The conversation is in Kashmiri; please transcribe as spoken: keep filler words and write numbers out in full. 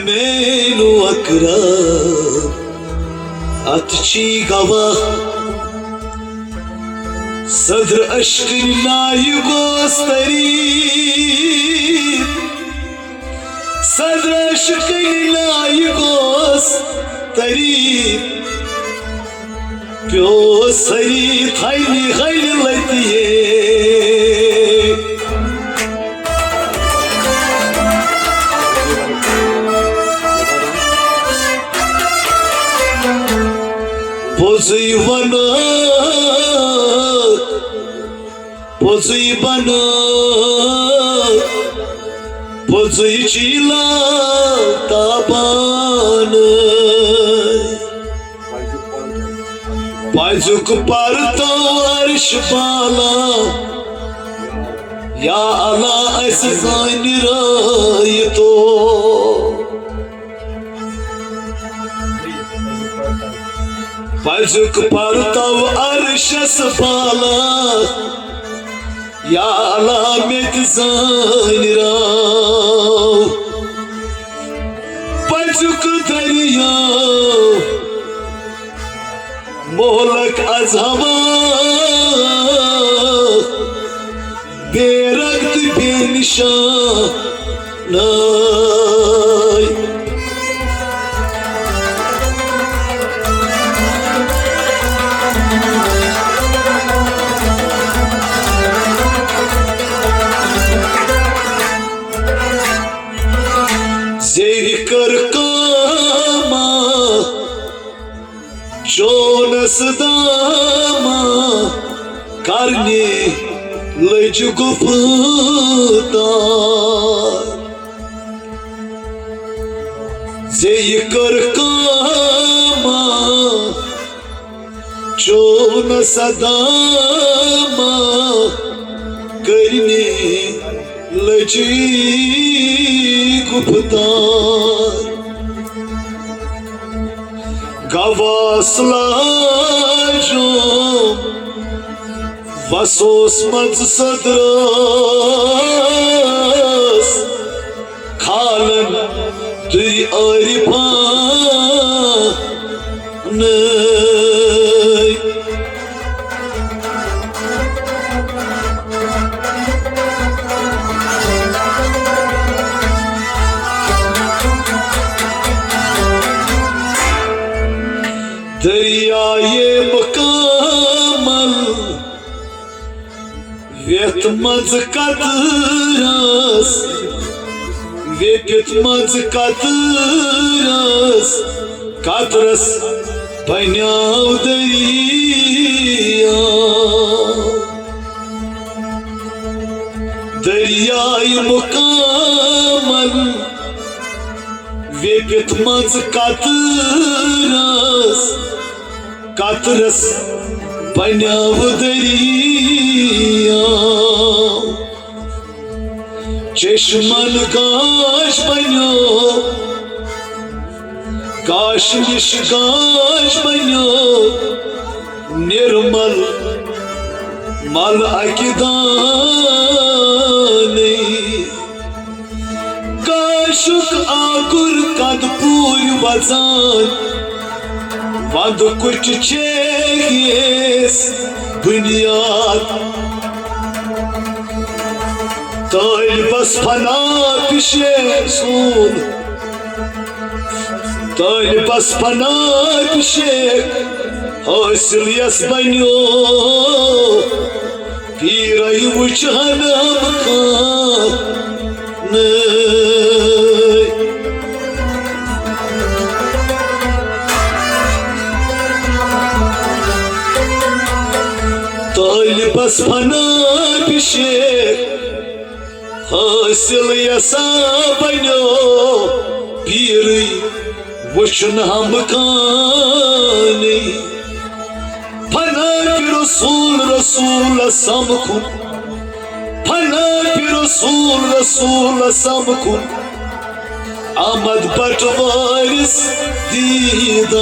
مینو اقرب اتھ چی گواہ۔ صدر اشکنی نائی گوس تری، صدر اشکنی نائی گوس تری۔ پیو سری تھاینی غلی لتیے۔ پوزی ونو، پوزی بنو، پوزی چیلا تابان۔ پزیُک پرتو عرش بالا، یا اللہ اسہِ زانہِ رٲیتو۔ پزیُک پرتو عرشس بالا، یا اللہ مےٚ تہِ زٲنۍ راو۔ پزیُک دریاو مہلک از ہوا، بے رنگ تہٕ بے نشان۔ زیوِ کٔر کٲمہ چونس دامہ کرنہِ لٔج گُفتار۔ زیوِ کٔر کٲمہ چونس دامہ کرنہِ لٔج گُفتار۔ گواس لاجوم وسوس منٛز صدرس، کھالن دُرۍ عارفانٕے۔ دریایے مکمل ویتھ منٛز قطرس، ویپِتھ منٛز قطرس، قطرس بنیاو دریا۔ دریاے مکمل ویپِتھ منٛز قطرس، قطرس بنیاو دریا۔ چشمن گاش بنیو، گاش نِش گاش بنیو، نرمل مل اکہِ دانٕے۔ گاشُک آکُر قد پوٗرۍ وزان، وندٕ کُٹھۍ چھیٚیس بُنیاد۔ طٲلبس فنا پِشے سون، طٲلبس فنا پِشے حٲصِل یس بنیو۔ پیرے وُچھ ہن ہم کانٛہہ نٔے۔ طٲلبس فنا پِشے حٲصِل یسا بنیو۔ پیرے وُچھُن ہم کانٛہہ نٔے۔ فنا پِرٕ رسول، رسول سمکھُن۔ فنا پِرٕ رسول، رسول سمکھُن۔ احمد بٹ وارث دیدار۔